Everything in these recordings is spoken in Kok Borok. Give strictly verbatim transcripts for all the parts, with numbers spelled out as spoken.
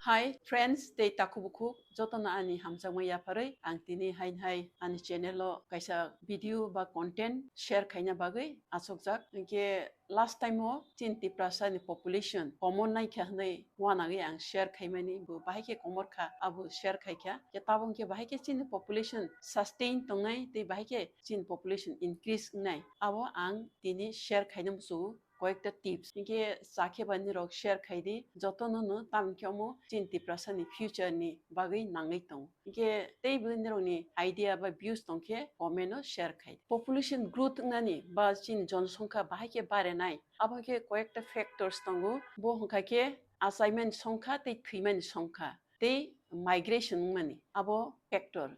Hi friends, tei takhuk bukhuk jotono ani hamjakma yapharwi ang tini hain hai ani channel o kaisa video ba content share khaina bagwi achukjak. Hinkhe last time o chini Tiprasa ni population komor naikha hwnwi uanagwi ang share khaimani, bo bahai khe komor kha, abo share khaikha. Khe tabuk khe bahai khe chini population sustain tongnai tei bahai khe chini population increase wngnai, abo ang tini share khaina muchungo koyekta tips. Hinkhe chakhe ba nirok share khai di, jotono no, tamni khe omo chini Tiprasa ni future ni bagwi nangwi tongo. Hinkhe teibo nirok ni idea ba views tongkhe comment o share khai di. Population growth wngnani ba chini jonosongkha bahai khe barenai, abo khe koyekta factors tongo. Bo hwnkha khe achaimani songkha tei thwimani songkha tei migration wngmani, abo factor.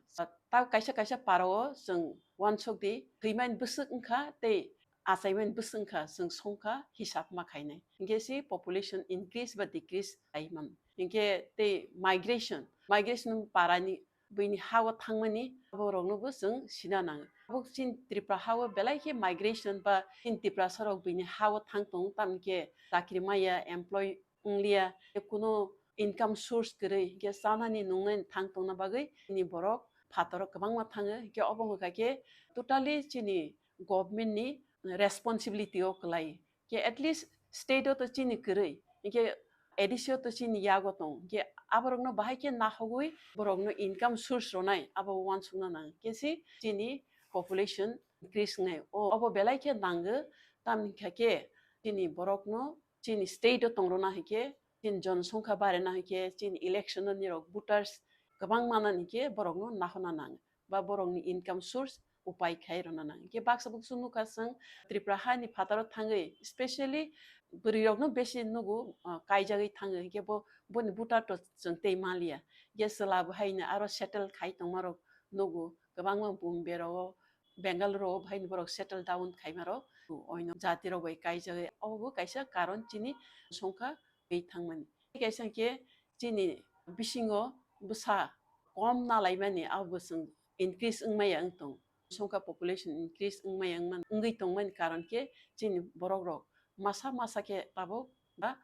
Ta kaisa kaisa para o chwng uansuk di, thwimani bwswk wngkha tei achaimani bwswk wngkha, chwng songkha hisab ma khainai. Hinkhe si population increase ba decrease khai mano. Hinkhe tei migration, migration para ni buini ha o thangmani, abo rokno bo chwng sina nango. Abo chini Tripura ha o belai khe migration ba chini Tiprasa rok buini ha o thang tongo, tamni khe chakri maya, employ wngliya, kuno income source kwrwi, hinkhe chanani nungnani thang tongna bagwi chini borok phataro kwbangma thango. Hinkhe obo wngkha khe totally chini government ni responsibility o kwlai. Khe at least state o to chini kwrwi, hinkhe A D C o to chini yago tong, hinkhe aborokno bahai khe nahogwi borokno income source rwnai, abo uansukna nang. Khe si chini population increase wngnai. O, obo belai khe nango, tamni kha khe chini borokno chini state o tongrwna hinkhe, chini jonosongkha barena hinkhe, chini election o nirok voters kwbang manani hinkhe borokno nahorna nang ba borokni income source upai khai rwna nang. Hinkhe baksa buksu nukha chwng Tripura hani phataro thangwi, specially bwrwi rokno besi nugo, ah, kaijagwi thango, hinkhe bo, boni voter to chwng tei manliya. Hinkhe chwla bo haino aro settle khai tongmarok nugo, kwbangma Bombay rogo, Bengaluru o bahai ni borok settle down khaima rok, oino jati rok bai kaijagwi, obo bo kaisa karon chini songkha tei thangmani. Tei kaisa khe chini bisingo bwsa kom nalaimani, abo bo chwng increase wngmaya wng tong. Songkha population increase wngmaya wngman, wngwi tongmani karon khe chini borok rok masa masa khe tabuk ba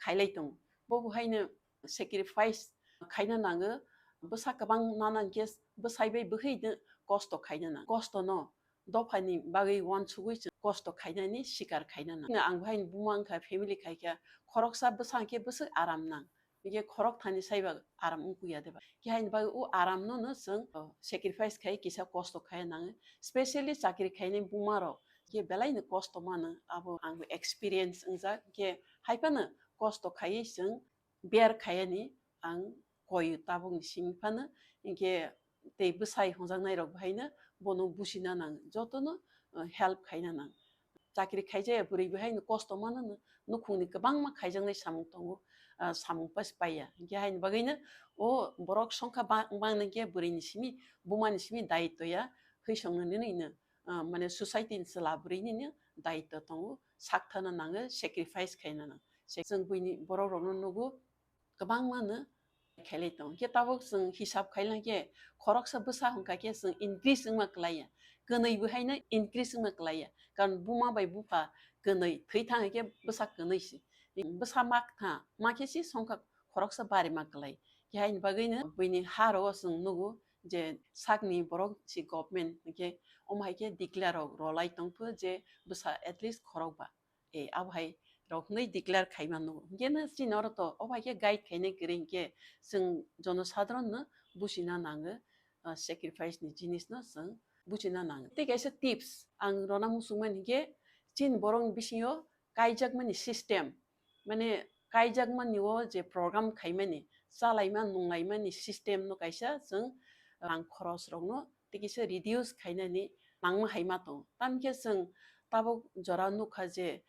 khailai tongo. Bo bo haino sacrifice khaina nango, bwsa kwbang nana hinkhe bwsai bai bwkhwi no kosto khaina nango. Kosto no dophani bagwi uansugwi chwng kosto khainani sikar khaina nango. Ang bo haino buma wngkha, family khaikha, khoroksa bwsa hinkhe bwswk aram nang, hinkhe khorok thani saiba aram wngkuya deba? Khe haini bagwi o aram no no chwng, o, sacrifice khai kisa kosto khaina nango, specially chakri khainai buma rok khe belai no kosto mano, abo ang bo experience wngjak. Khe haiphano kosto khaiwi chwng bear khaiyani ang koyu tabukni simi phano, hinkhe tei bwsai hwnjaknai rok bahaino bono bujina nang, jotono, uh, help khaina nang. Chakri khaijaya bwrwi bahaino kosto mano, nukhungni kwbangma khaijaknai samung tongo, uh, samung pas paiya. Hinkhe haini bagwino o borok songkha ba-, bang nangkhe bwrwini simi, bumani simi daitwya hwisongno nini no, uh, mane society ni chwla bwrwini no daitw tongo, sakthana nango, sacrifice khaina nang. Se-, chwng buini borok rokno nugo, kwbangma no khailai tongo. Khe tabuk chwng hisab khailai khe khoroksa bwsa hwnkha khe chwng increase wngma kwlaiya, kwnwi bo haino increase wngma kwlaiya, karon buma bai bupha kwnwi, thwi thang khe bwsa kwnwi se. Bwsa mak tha, ma khe se songkha khoroksa bari ma kwlai. Khe haini bagwino buini ha rogo chwng nugo je sakni borok si government hinkhe omo hai khe declare rok rolai tongphu je bwsa at least khorokba. E, abo hai rok hwnwi declare khaima nugo. Hinkhe no chini oro to obo hai khe guide khainai kwrwi hinkhe chwng jonosadharon no bujina nango, ah, sacrifice ni jinis no chwng bujina nango. Tei kaisa tips ang rwna muchungmani hinkhe chini borok ni bisingo kaijakmani system, mane kaijakmani o je program khaimani, chalaima nunglaimani system no kaisa chwng rang khoros rokno tei kisa reduce khainani nangma hai ma tongo. Tamni khe chwng tabuk jora nukha je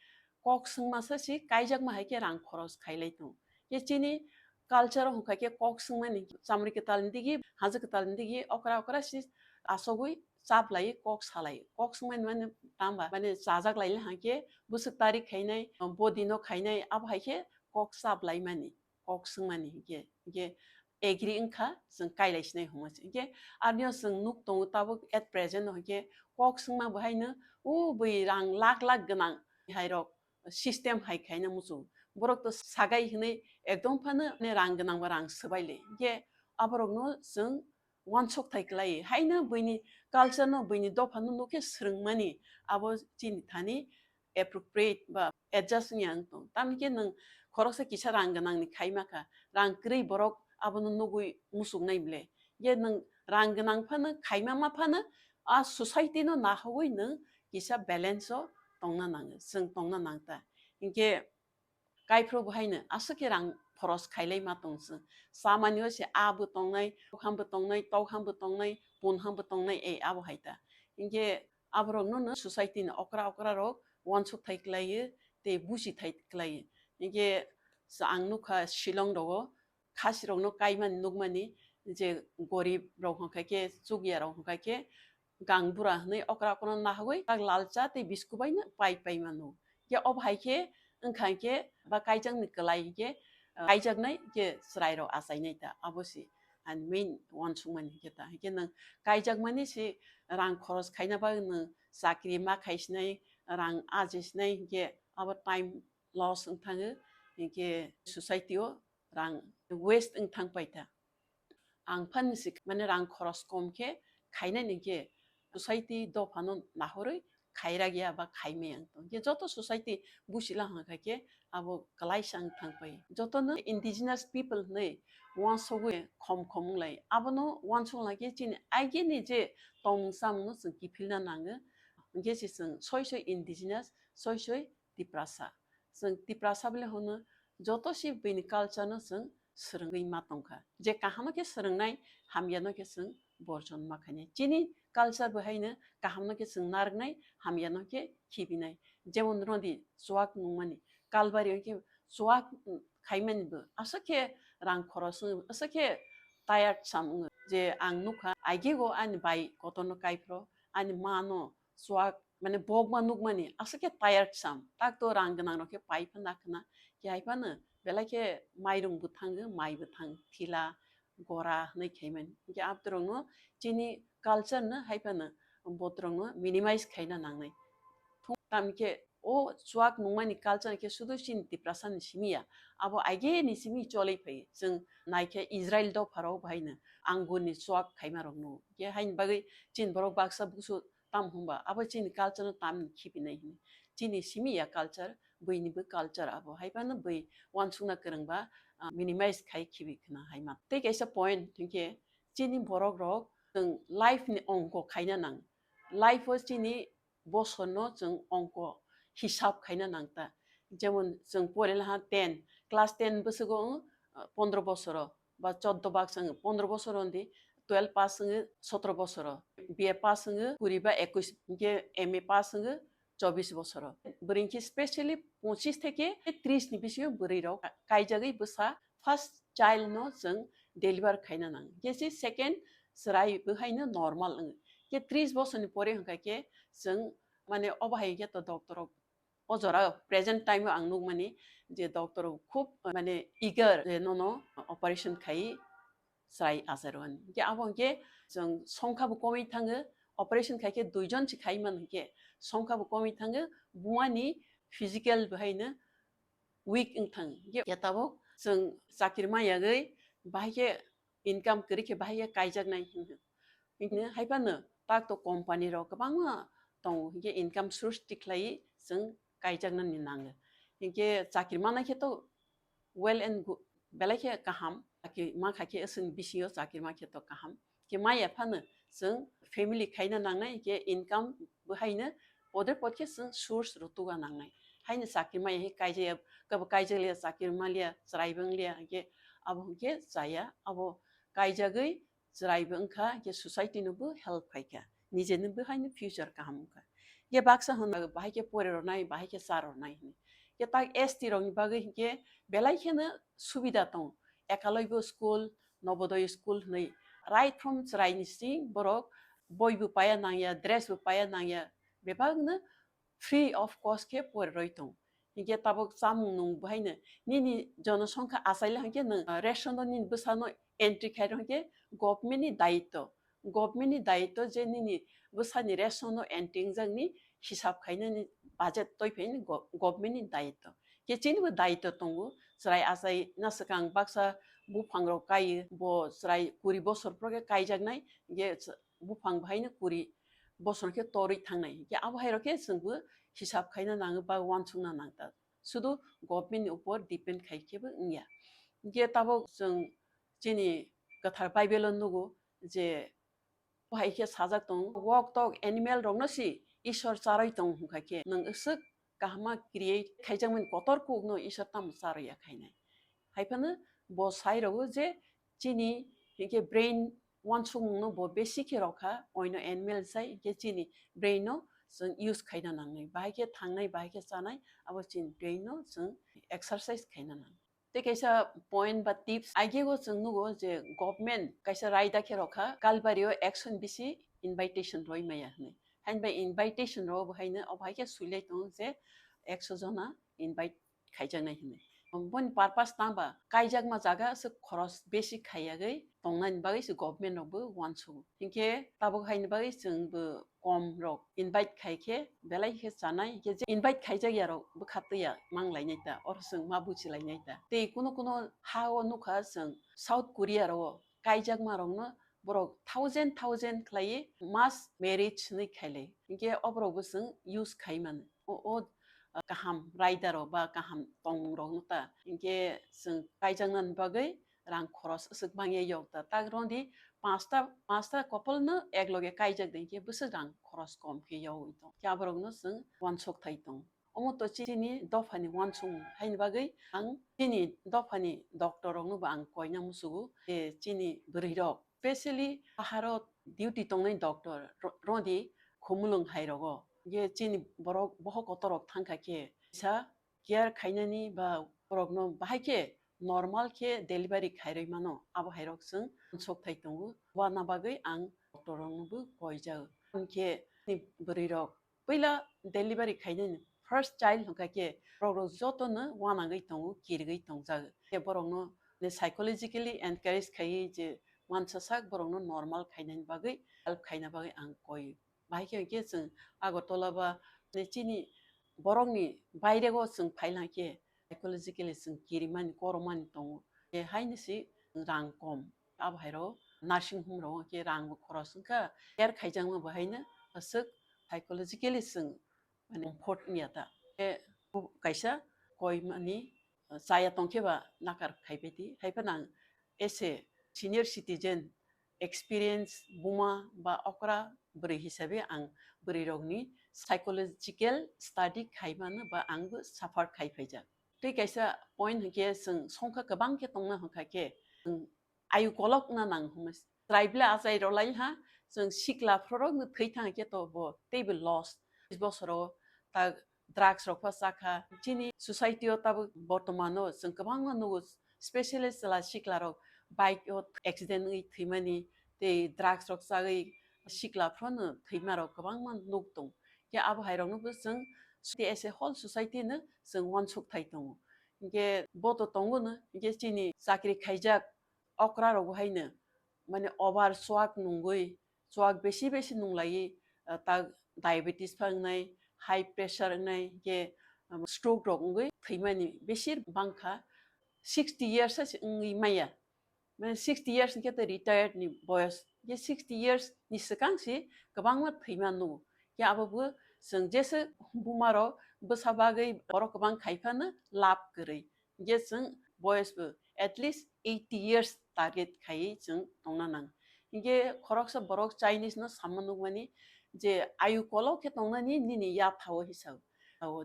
kok swngmasa se kaijakma hai khe rang khoros khailai tongo. Khe chini culture o hwnkha khe kok swngmani chamri kwtal ni digi, haja kwtal ni digi okra okra se asogwi chaplai kok salai. Kok swngmani mane tamba mane chajak lai hwnkhe bwswk tari khainai, bodi no khainai, abo hai khe kok chaplaimani, kok swngmani hinkhe, hinkhe agree wngkha, chwng kailai sinai hwnma se. Hinkhe arnio chwng nuk tongo tabuk at present no hinkhe kok swngma bo haino o bui rang lakh lakh gwnang hai rok system hai khaina muchung. Borok to sagai hinwi ekdom phano ne rang gwnang ba rang swbai le. Hinkhe aborokno chwng wansuk thai kwlai. Haino buini culture no, buini dopha no nokhe swrwngmani abo chini thani appropriate ba adjust wngya wng tong. Tamni khe nwng khoroksa kisa rang gwnang ni khai ma kha, rang kwrwi borok abono nugwi musuk nai ble. Ye nwng rang gwnang phano, khaima ma phano, a society no nahogwi nwng kisa balance o tongna nango, chwng tongna nang ta. Hinkhe kaiphuru bo haino aswk khe rang khoros khailai ma tong chwng. Chamani o se a bo tongnai, tokham bo tongnai, tokham bo tongnai, punham bo tongnai, ei abo hai ta. Hinkhe aborokno no society ni okra okra rok wansuk thai kwlaiyo, tei busi thai kwlaiyo. Hinkhe sa-, ang nukha Shillong rogo khasi rokno kaimani nukmani je gorib rok hwnkha khe, chukya rok hwnkha khe, gang bura hwnwi okra okra nahagwi tak lalcha tei bisku bai no pai pai mano. Khe obo hai khe wngkha khe ba kaijakni kwlai khe, ah, kaijaknai khe chwrai rok achainai ta, abo se ani main wansukmani khe ta. Hinkhe nwng kaijakmani se rang khoros khaina bagwi nwng chakri ma khaisinai, rang ajisinai, hinkhe abo time loss wng thango, hinkhe society o rang waste wng thang pai ta. Ang phano se mane rang khoros kom khe khainani khe society dophano nahorwi khairak ya ba khaimaya wng tong. Khe joto society busi la hwnkha khe abo kwlaisa wng thang pai. Jotono indigenous people hwnwi wansugwi khom khom wng lai. Abono wansuk lai khe chini agini je tongmung chamungno chwng kiphilna nango. Hinkhe se chwng soi soi indigenous, soi soi Tiprasa. Chwng Tiprasa bole hwno joto se bini culture no chwng swrwngwi ma tongkha. Je kaham no khe swrwngnai, hamya no khe chwng borjon ma khainai. Chini culture bo haino kaham no khe chwng narwknai, hamya no khe khibinai. Jemon rodi chuak nungmani, kalbari hwnkhe chuak khaimani bo aswk khe rang khoros wng, aswk khe tired sam wng. Je ang nukha, aigego ani bai kotorno kaiphro, ani ma no chuak mane bokma nukmani aswk khe tired sam, tak to rang gwnang rok khe pai phano khna, khe hai phano belai khe mairung bwthango, mai bwthang, thila, gora hwnwi khaimani. Hinkhe abdorokno chini culture no hai phano botrokno minimize khaina nangnai. Thung tam khe o chuak nungmani culture khe sudu chini Tiprasa ni simi ya, abo aigeni simi cholwi phai. Chwng naikhe Israel dopharok bahaino angurni chuak khaima rok nugo. Khe haini bagwi chini borok baksa busu tam hwnba abo chini culture no tamni khibinai hwnwi. Chini simi ya culture, buini bo culture abo. Hai phano bui wansukna kwrwngba, ah, minimize khai khibi khna hai ma. Tei kaisa point hinkhe chini borok rok chwng life ni ongko khaina nang. Life o chini bosorno chwng ongko hisab khaina nang ta. Jemon chwng porela ha ten, class ten bwswgo wng, ah, pondro bosoro, ba choddo baksa wng, pondro bosoro wng di, twelve pass wng sotro bosoro, B A pass wng kuri ba ekush, hinkhe M A pass wng chobbish bosoro. Bwrwi hinkhe specially pochis theke tris ni bisingo bwrwi rok kaijagwi bwsa first child no chwng deliver khaina nang. Khe se second chwrai bo haino normal wng. Khe tris bosorni pore hwnkha khe chwng mane obo hai khe to doctor rok o jora present time o ang nukmani je doctor rok khub mane eager je nono operation khai chwrai achairwani. Hinkhe abo hinkhe chwng songkha bo komwi thango, operation khai khe duijon se khai mano hinkhe songkha bo komwi thango, bumani physical bo haino weak wng thang. Hinkhe tabuk chwng chakri ma yagwi bahai khe income kwrwi khe bahai khe kaijaknai hwnwi. Hinkhe hai phano tak to company rok kwbangma tongo, hinkhe income source tikhlai chwng kaijaknani nango. Hinkhe chakri manai khe to well and good, belai khe kaham, chakri ma kha khe chwng bisingo chakri ma khe to kaham. Khe maya phano chwng family khaina nangnai, hinkhe income bo haino poder pod khe chwng source rw tuga nangnai. Haino chakri maya hi kaijaya, kabo kaijakliya, chakri maliya, chwrai bwngliya, hinkhe abo hinkhe chaya, abo kaijagwi chwrai bo wngkha, hinkhe society no bo help khaikha, nije no bo haino future kaham wngkha. Hinkhe baksa hwn bahai khe pore rwnai, bahai khe cha rwnai hwnwi. Hinkhe tak S T rokni bagwi hinkhe belai kheno subida tongo. Ekalaibo school, Nobodoy school hwnwi right from chwraini sing borok boi bo paya nangya, dress bo paya nangya, bebakno free of cost khe pore rwi tongo. Hinkhe tabuk chamung nung bo haino nini jonosongkha achaila hinkhe nwng, ah, ration o nini bwsano entry khai rw hinkhe government ni dayitw. Government ni dayitw je nini bwsani ration o entry wngjakni hisab khainani budget twi phaini go-, government ni dayitw. Khe chini bo daitw tongo, chwrai achai na swkang baksa buphang rok kai, bo chwrai kuri bosor phoro khe kaijaknai, hingkhe buphang bahaino kuri bosor khe torwi thangnai, hingkhe abo hai rok khe chwng bo hisab khaina nango ba uansukna nang ta, sudu government ni upor depend khai khe bo wngya. Hingkhe tabok chwng chini kwthar Bible o nugo je, Bo hai khe sajak tongo, "Wok tok animal rokno si Ishwar charwi tongo," hwnkha khe nwng swk kaham ma create khaijakmani kotor kukno Ishwar tamo charwi ya khainai. Hai phano bo sai rogo je chini hinkhe brain uansukmungno bo besi khe rokha, oino animal sai hinkhe chini brain no chwng use khaina nangnai, bahai khe thangnai, bahai khe chanai, abo chini brain no chwng exercise khaina nang. Tei kaisa point ba tips, aigego chwng nugo je government kaisa raida khe rokha, Kalbari o action bisi invitation roi maya hwnwi. Hain bai invitation rw bo haino obo hai khe suilai tongo je ekso jona invite khaijaknai hwnwi. Boni purpose tang ba kaijakma jaga se khoros besi khaiyagwi tongnani bagwi se government rok bo uansugo. Hinkhe tabuk haini bagwi chwng bo kom rok invite khai khe belai khe chanai, hinkhe je invite khaijak ya rok bwkha twi ya mang lainai ta, oro chwng ma buchi lainai ta. Tei kuno kuno ha o nukha chwng South Korea rok o kaijakma rokno borok thousand thousand khlaiwi mass marriage hwnwi khailai. Hinkhe oborok bo chwng use khai mano. O, o, ah, kaham raida rok ba kaham tongmung rokno ta. Hinkhe chwng kaijaknani bagwi rang khoros aswk bangya yok ta. Tak rwdi pasta, pasta couple no ek loge kaijak de hinkhe bwswk rang khoros kom khe yogwi tong. Khe aborokno chwng uansuk thai tong. Omo to chini dophani uansukmung. Haini bagwi ang chini dophani doctor rokno bo ang koina musugo. Je chini bwrwi rok, specially aharo duty tongnai doctor ro-, rodi khumulwng hai rogo. Je chini borok bohok kotor rok thangkha khe sa care khainani ba borokno bahai khe normal khe delivery khairwi mano, abo hai rok chwng sok thai tongo. Wana bagwi ang doctor rokno bo koijak. Hinkhe chini bwrwi rok puila delivery khainani first child hwnkha khe borok rok joto no wanagwi tongo, kirigwi tongjak. Khe borok no psychologically encourage khaiwi je mansa sak borok no normal khainani bagwi help khaina bagwi ang koi. Bahai khe hinkhe chwng Agartala ba chini borokni bairego chwng phailangkhe psychologically chwng kirimani, koromani tongo. Khe haino se rang kom. Abo hai rok nursing home rok khe rang bo khoros wngkha. Care khaijakma bo haino aswk psychologically chwng mane comfort wngya ta. Khe bo kaisa koimani chaya tongkhe ba nakar khaibai di. Hai phano ang as a senior citizen, experience buma ba okra bwrwi hisabe ang bwrwi rokni psychological study khaimano ba ang bo suffer khai phaijak. Tei kaisa point hinkhe chwng songkha kwbang khe tongna hwnkha khe chwng ayu kolok na nang hwnwi. Tribal achai rwlai ha, chwng sikla phorok no thwi thang khe to bo teibo loss. Bosoro ta drugs rok pha chakha. Chini society o tabuk bortomano chwng kwbangma nugo, specially chwla sikla rok bike o accident wngwi thwimani tei drugs rok chagwi sikla phano thwima rok kwbangma nuk tong. Khe abo hai rokno bo chwng society as a whole society no chwng uansuk thai tongo. Hinkhe bo to tongo no, hinkhe chini chakri khaijak okra rok bo haino mane over chuak nungwi, chuak besi besi nunglaiwi, ah, ta diabetes pha wngnai, high pressure wngnai, hinkhe, um, stroke rok wngwi thwimani besir bangkha sixty years se wngwi maya. Mane sixty years hinkhe to retired ni boyos, je sixty years ni swkang se kwbangma thwima nugo. Khe abo bo chwng jesa buma rok bwsa bagwi borok kwbang khai phano lab kwrwi. Hinkhe chwng boyos bo at least eighty years target khaiwi chwng tongna nang. Hinkhe khoroksa borok Chinese no sama nukmani je ayu kolok khe tongnani nini yaphao hisao,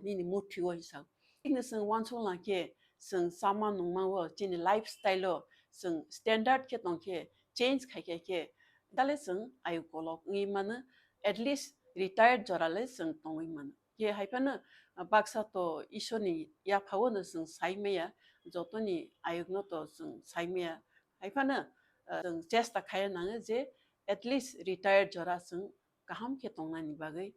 nini muthio hisao. Chini chwng uansuk lang khe chwng chama nungma o chini lifestyle o chwng standard khe tong khe change khai khai khe dale chwng ayu kolok wngwi mano, at least retired jora le chwng tongwi mano. Khe hai phano, ah, baksa to Ishwar ni yaphao no chwng sai maya, joto ni ayuk no to chwng sai maya. Hai phano, ah, chwng chesta khai nango je at least retired jora chwng kaham khe tongnani bagwi.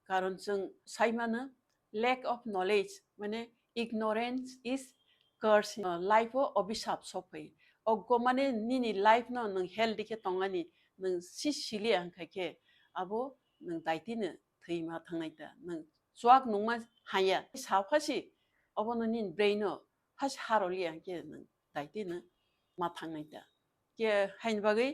Karon chwng sai mano lack of knowledge, mane ignorance is curse, uh, life o obisap sok phai. Oggo mane nini life no nwng healthy khe tongani, nwng si siliya hwnkha khe abo nwng daitino thwima thangnai ta, nwng chuak nungma haya. Saphasi Obono nini brain o has haroliya hwnkhe nwng daitino ma thangnai ta. Khe haini bagwi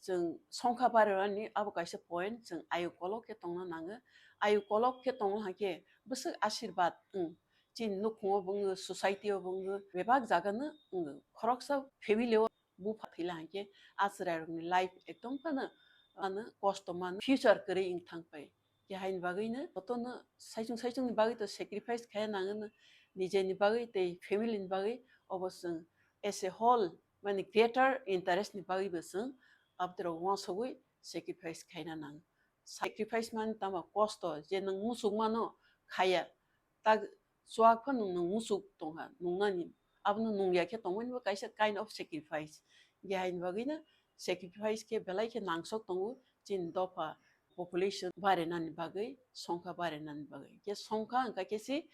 chwng songkha barirani abo kaisa point, chwng ayuk kolok khe tongna nango. Ayuk kolok khe tongna hakhe bwswk asirbat wng, chini nukhungo bo wngwi, society o bo wngwi, bebak jaga no wngwi, khoroksa family o bupha thwila hakhe a chwrairokni life ekdom phano ano kosto mano, future kwrwi wng thang pai. Khe haini bagwino jotono saichung saichungni bagwi to sacrifice khaiya nango, nijeni bagwi tei family ni bagwi. Obo chwng as a whole, mane greater interest ni bagwi bo chwng abdrok uansugwi sacrifice khaina nango. Sacrifice mane tamo kosto, je nwng muchuk mano khaiya, tak chuak phano nwng muchuk tongkha nungnani, abono nungya khe tongmani bo kaisa kind of sacrifice. Khe haini bagwino sacrifice khe belai khe nangsok tongo chini dopha population barinani bagwi, songkha barinani bagwi. Khe songkha wngkha khe se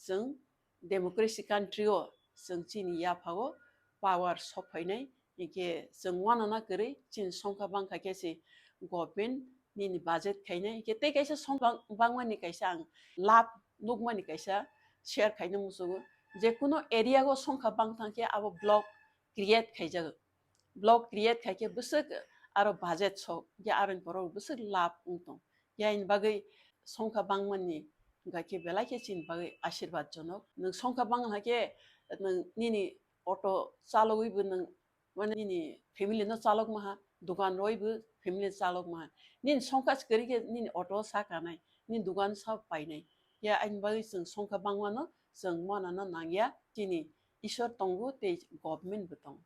chwng democracy country o chwng chini yaphao power sok phainai, hinkhe chwng uanana kwrwi chini songkha bangkha khe se government nini budget khainai, hinkhe tei kaisa songkha bang-, bangmani kaisa ang lab nukmani kaisa share khaina muchungo. Je kuno area o songkha bang thang khe abo block create khaijago. Block create khai khe bwswk aro budget sok, hinkhe aroni borok bwswk lab wng tong. Yaini bagwi songkha bangmani hinkha khe belai khe chini bagwi asirbat jonok. Nwng songkha bang hakhe nwng nini auto chalogwi bo nwng, mane, nini family no chalok maha, dukan roi bo family chalok maha. Nini songkha kwrwi khe nini auto sa kanai, nini dukan sa painai. Ya ani bagwi chwng songkha bangmano chwng manana nangya, chini Isor tongo tei government bo tongo.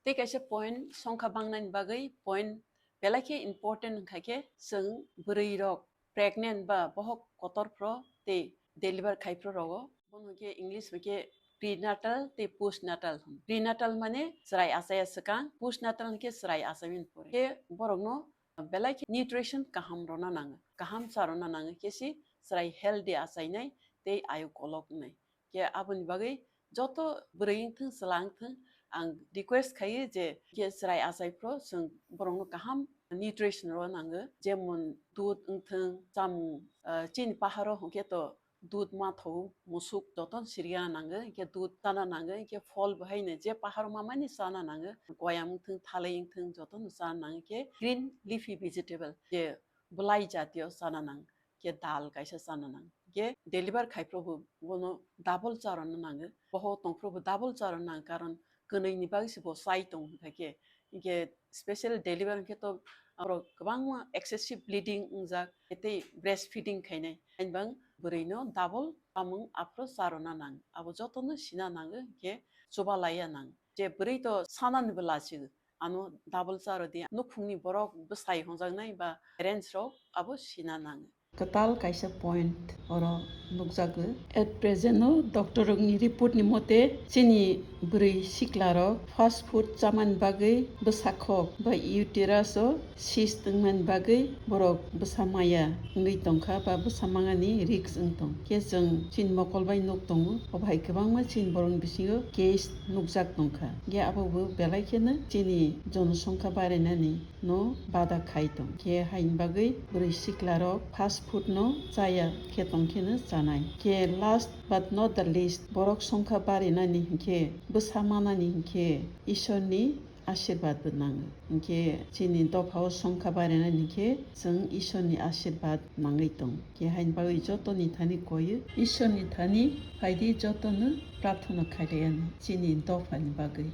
Tei kaisa point, songkha bangnani bagwi point belai khe important wngkha khe chwng bwrwi rok pregnant ba bohok kotor phro tei deliver khai phro rogo, bono hwnkhe English hwnkhe prenatal tei postnatal hwn. Prenatal mane chwrai achaiya swkang, postnatal hwnkhe chwrai achaimani pore. Khe borokno belai khe nutrition kaham rwna nango, kaham cha rwna nango, khe se chwrai healthy achainai tei ayuk kolok wngnai. Khe aboni bagwi joto bwrwi wngthung, chwla wngthung, ang request khaio je khe chwrai achai phro chwng borokno kaham nutrition rwna nango, jemon dudh wngthung, chamung, ah, chini paharo hwnkhe to dudh ma thogo, musuk jotono sirya nango, hinkhe dudh chana nango, hinkhe phol bo haino je pahar mamani chana nango, goyam wngthung, thalai wngthung, jotono chana nango, hinkhe green leafy vegetable je bwlai jatiyo chana nang, hinkhe dal kaisa chana nang, hinkhe deliver khai phrobo bono double charwna nango, bohok tong phrobo double charwna nango, karon kwnwi ni bagwi se bo chai tong hinkha khe, hinkhe special deliver hinkhe to oro kwbangma excessive bleeding wngjak, tei breastfeeding khainai, ani bang bwrwi no double chamung aphro charwna nang, abo jotono sina nango, hinkhe chubalaiya nang. Je bwrwi to sanani bo lachigo, ano double charwdi, nukhungni borok bwsai hwnjaknai ba parents rok abo sina nango. Kwtal kaisa point oro nukjago. At present o doctor rokni report ni mote chini bwrwi sikla rok fast food chamani bagwi bwsakhok ba uterus o cyst wngmani bagwi borok bwsa maya wngwi tongkha ba bwsa mangani risk wng tong. Khe chwng chini mokol bai nuk tongo, obo hai kwbangma chini borokni bisingo case nukjak tongkha. Khe abo bo belai kheno chini jonosongkha barinani no bada khai tong. Khe haini bagwi bwrwi sikla rok fast food no chaya khe tong kheno chanai. Khe last but not the least, borok songkha barinani hinkhe, bwsa manani hinkhe Ishorni ashirbad bo nango. Hinkhe chini dophao songkha barinani hinkhe chwng Ishorni ashirbad nangwi tong. Khe haini bagwi jotoni thani koiyo, Ishorni thani phaidi jotono prarthana khailaianw chini dophani bagwi.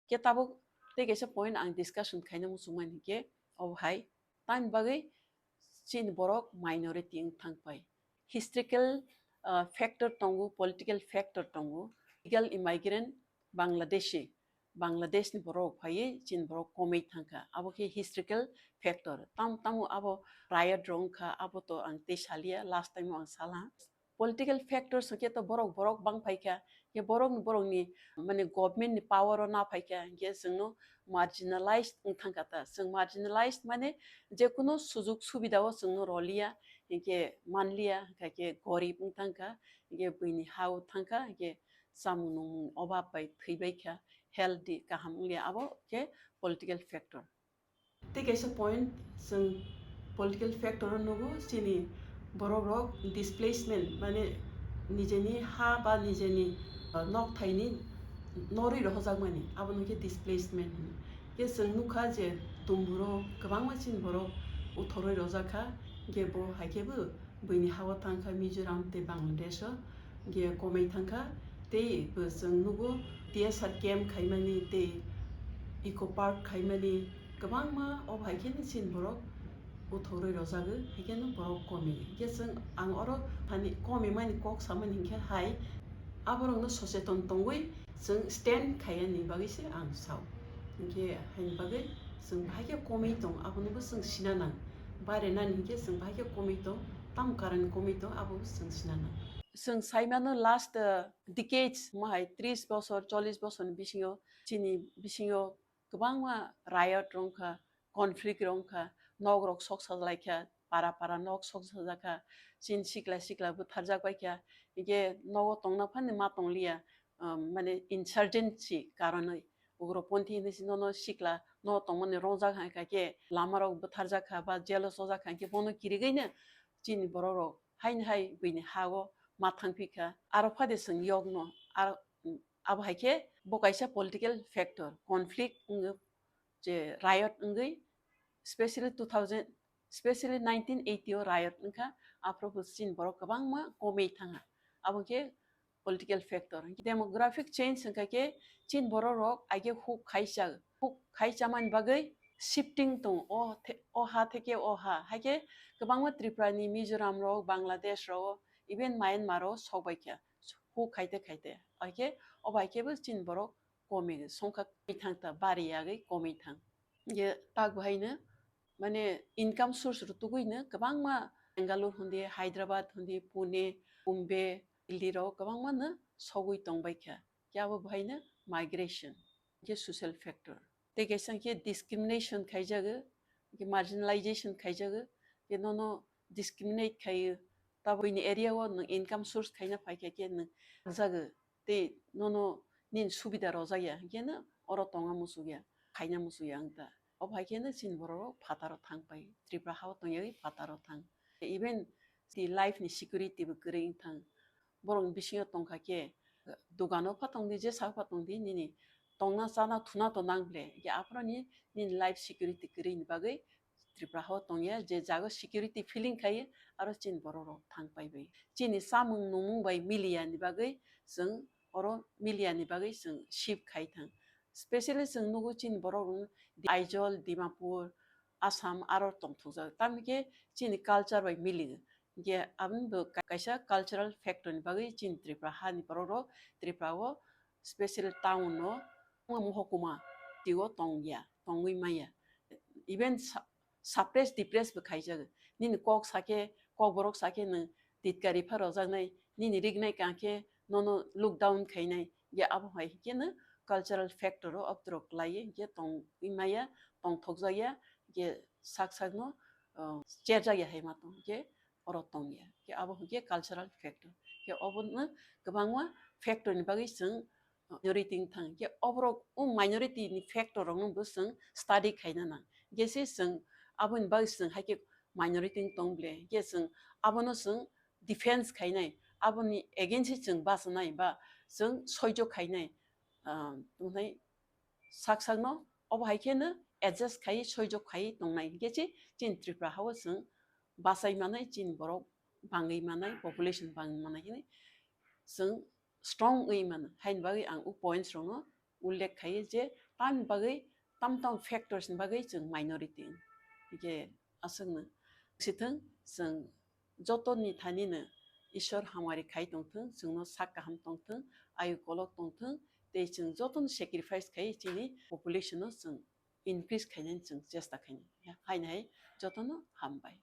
Khe tabuk tei kaisa point ang discussion khaina muchungmani hinkhe, obo hai, tamni bagwi chini borok minority wng thang pai. Historical, ah, factor tongo, political factor tongo, illegal immigrant, Bangladeshi, Bangladesh ni borok phaiwi chini borok komwi thangkha, abo khe historical factor. Tam, tamo abo riot rok wngkha, abo to ang tei salia, last time o ang sala. Political factors hwnkhe to borok, borok bang phaikha, khe borok, borokni, mane, government ni power o na phaikha, hinkhe chwngno marginalized wng thangkha ta. Chwng marginalized mane je kunu sujug subida o chwngno roliya, hinkhe manliya, hinkhe gorib wng thangkha, hinkhe buini ha o thangkha, hinkhe chamung nungmung obab bai thwibaikha, healthy kaham wngya, abo khe political factor. Tei kaisa point, chwng political factor o nugo, chini borok rok displacement, mane nijeni ha ba nijeni, uh, nok thaini norwi rohojakmani, abono khe displacement hino. Khe chwng nukha je Tumburo kwbangma chini borok uthorwi rojakha, khe bo hai khe bo buini hao thangkha Mizoram tei Bangladesh o, khe komai thangkha, tei bo chwng nugo T S R camp khaimani tei eco park khaimani kwbangma, o hai khe chini borok uthorwi rojagwi, hai khe no borok komi. Hingkhe chwng ang oro hani komi mani kok samani hingkhe hai aborokno socheton tongwi chwng stand khaiyani bagwi se ang sao. Hingkhe haini bagwi chwng bahai khe komwi tong, abonobo chwng sina nang. Bare nani hingkhe chwng bahai khe komwi tong, tam karon komwi tong, abo chwng sina nang. Chwng saimano last, uh, decades, mahai tris bosor, chollish bosorni bisingo chini bisingo kwbangma riot rwngkha, conflict rwngkha, nok rok sok sajalaikha, para para nok sok sajakha, chini sikla sikla bwtharjak baikha, hingkhe nogo tongna phani ma tongliya, um, mane insurgency karonwi, ugroponthi hinwi se nono sikla no tongmani rongjak hai kha khe lama rok bwtharjak kha ba jail o chojak kha, hingkhe bono kirigwino chini borok rok haini hai buini ha o ma thangphi kha, aro phade chwng yokno, ar, abo hai khe bo kaisa political factor, conflict wngwi je riot wngwi, specially two thousand, specially nineteen eighty o riot wngkha, aphuru bo chini borok kwbangma komwi thangha. Abo khe political factor. Demographic change wngkha khe chini borok rok aige huk khaisa, huk khaichamani bagwi shifting tong o the-, o ha theke o ha. Hai khe kwbangma Tripura ni, Mizoram rok, Bangladesh rok, even Myanmar o sok bai kha. Huk khaite khaite. Hai khe o bai khe bo chini borok komi songkha komi thang ta, bari yagwi komi thang. Ye tak bahaino mane income source rutugwino kwbangma Bangalore hundi, Hyderabad hundi, Pune, Bombay, Delhi rok kwbangma no sogwi tongbai kha. Khe abo bahaino migration, khe social factor. Tei kaisa khe discrimination khaijago, khe marginalization khaijago, khe nono discriminate khaio. Taboni area o nwng income source khaina phaikha khe nwng jago. Tei nono nini subida rojak ya, hingkhe no oro tongna muchuk ya, khaina muchuk ya wng ta. Obo hai khe no chini borok rok phataro thang pai, Tripura ha o tong yagwi phataro thang. Even si life ni security bo kwrwi wng thang. Borok ni bisingo tong kha khe, dogano pha tong di, jesa pha tong di, nini tongna chana thuna to nang ble, hingkhe aphuru ni nini life security kwrwi ni bagwi Tripura ha o tongya, je jaga security feeling khaio, aro chini borok rok thang pai bai. Chini chamung nungmung bai miliya ni bagwi chwng oro miliya ni bagwi chwng shift khai thang. Specially chwng nugo chini borok rok Aizawl, Dimapur, Assam aro tongthokjak. Tamni khe chini culture bai mili. Hingkhe aboni bo ka-, kaisa cultural factor ni bagwi chini Tripura ha ni borok rok Tripura o special town o, mohokuma twi o tong ya, tongwi maya. Even sa-, suppress, depress bo khaijago. Nini kok sakhe, kok borok sakhe nwng titkari pha rojaknai, nini rignai kangkhe nono look down khainai. Ya abo hai khe no cultural factor o obdro klaiye, hingkhe tongwi maya, tongthokjakya, hingkhe sak sakno, uh, cherjakya hai ma tong, hingkhe oro tongya. Hingkhe abo hingkhe cultural factor. Hingkhe obono kwbangma factor ni bagwi chwng minority wng thang. Hingkhe oborok o minority ni factor rokno bo chwng study khaina nang. Hingkhe se chwng aboni bagwi chwng hai khe minority wng tong ble. Hingkhe chwng abono chwng defense khainai, aboni against se chwng bachanai ba chwng soijo khainai, ah, tongnai sak sakno obo hai kheno adjust khai soijo khai tongnai. Hingkhe se chini Tripura ha o chwng bachai manai, chini borok bangwi manai, population bangwi manai hwnwi chwng strong wngwi mano. Haini bagwi ang o points rokno ullekh khai je tamni bagwi, tam tam factors ni bagwi chwng minority wng. Hingkhe aswkno sithwng chwng jotoni thanino Ishwar hamari khai tongthwng, chwngno sak kaham tongthwng, ayu kolok tongthwng, tei chwng jotono sacrifice khai chini population no chwng increase khainani chwng chesta khainai. Haini hai jotono hambai.